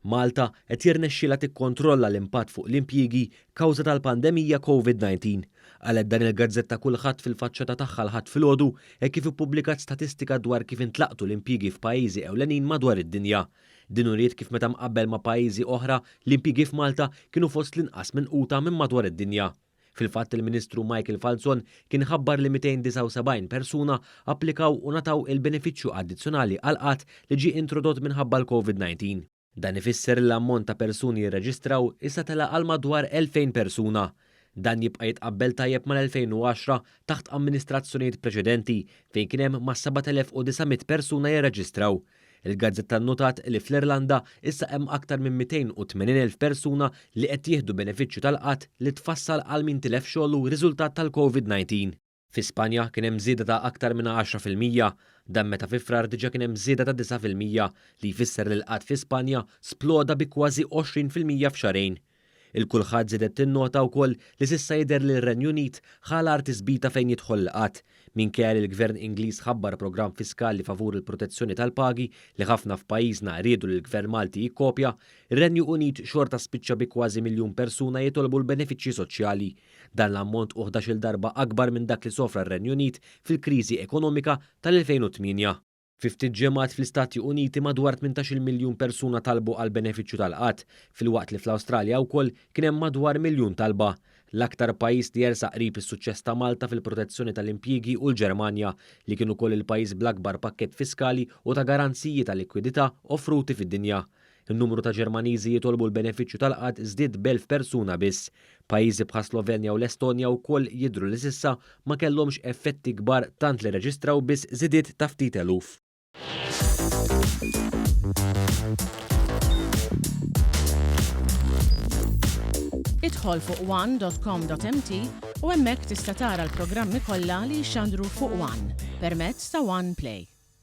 Malta qed jirnexxilha tikkontrolla l-impatt fuq l-impjiegi kawża tal-pandemija Covid-19. Qalet dan il-gazzetta Kullħadd fil-faċċata tagħha l-Ħadd filgħodu hekk kif ippubblikat statistika dwar kif intlaqtu l-impjiegi f'pajjiżi ewlenin madwar id-dinja. Din uriet kif meta mqabbel ma' pajjiżi oħra, l-impjiegi f'Malta kienu fost l-inqas minquta minn madwar id-dinja. Fil-fatt il-Ministru Michael Falzon kien ħabbar li 279 persuna applikaw u ngħataw il-benefiċċju addizzjonali għall-qgħad li ġie introdott minħabba l-Covid-19. Dan ifisser li l-ammont ta' persuni jirreġistraw issa tela' għal madwar 2,000 persuna. Dan jibqa' jitqabbel tajjeb mal-2010 taħt amministrazzjonijiet preċedenti fejn kien hemm mas-7,900 persuna jirreġistraw. Il-gazzetta nnotat li fl-Irlanda issa hemm aktar minn 280,000 persuna li qed jieħdu benefiċċju tal-qgħad li tfassal għal min tilef xogħlu riżultat tal-Covid-19. Fi Spanja kien hemm żieda ta' aktar minn 10%. Dan meta fi Frar diġà kien hemm żieda ta' 9% li jfisser li l-qgħad fi Spanja sploda bi kważi 20% f'xahrejn. Il-Kulħadd żiedet tinnota wkoll li s'issa jidher li r-Renju Unit ħa l-agħar tisbita fejn jidħol il-qgħad. Minkejja li l-Gvern Ingliż ħabbar programm fiskali favur il-protezzjoni tal-pagi li ħafna f'pajjiżna riedu li l-Gvern Malti jikkopja, ir-Renju Unit xorta spiċċa bi kważi miljun persuna jitolbu l-benefiċċji soċjali. Dan l-ammont hu ħdax-il darba akbar minn dak li sofra r-Renju Unit fil-kriżi ekonomika tal-2008. Fi ftit ġimgħat fl-Istati Uniti madwar 18-il miljun persuna talbu għall-benefiċċju tal-qgħad, filwaqt li fl-Awstralja wkoll kien hemm madwar miljun talba. L-aktar pajjiż li jersaq qrib is-suċċess ta' Malta fil-protezzjoni tal-impjiegi hu l-Ġermanja, li kien ukoll il-pajjiż bl-akbar pakkett fiskali u ta' garanziji ta' likwidità offruti fid-dinja. In-numru ta' Ġermaniżi jitolbu l-benefiċċju tal-qgħad żdied b'elf persuna biss. Pajjiżi bħas-Slovenja u l-Estonja wkoll jidhru li s'issa ma kellhomx effetti kbar tant li rreġistraw biss żidiet ta' ftit eluf. Idħol fuq one.com.mt u hemmhekk tista' tara l-programmi kollha li jixxandru fuq One permezz ta' One Play.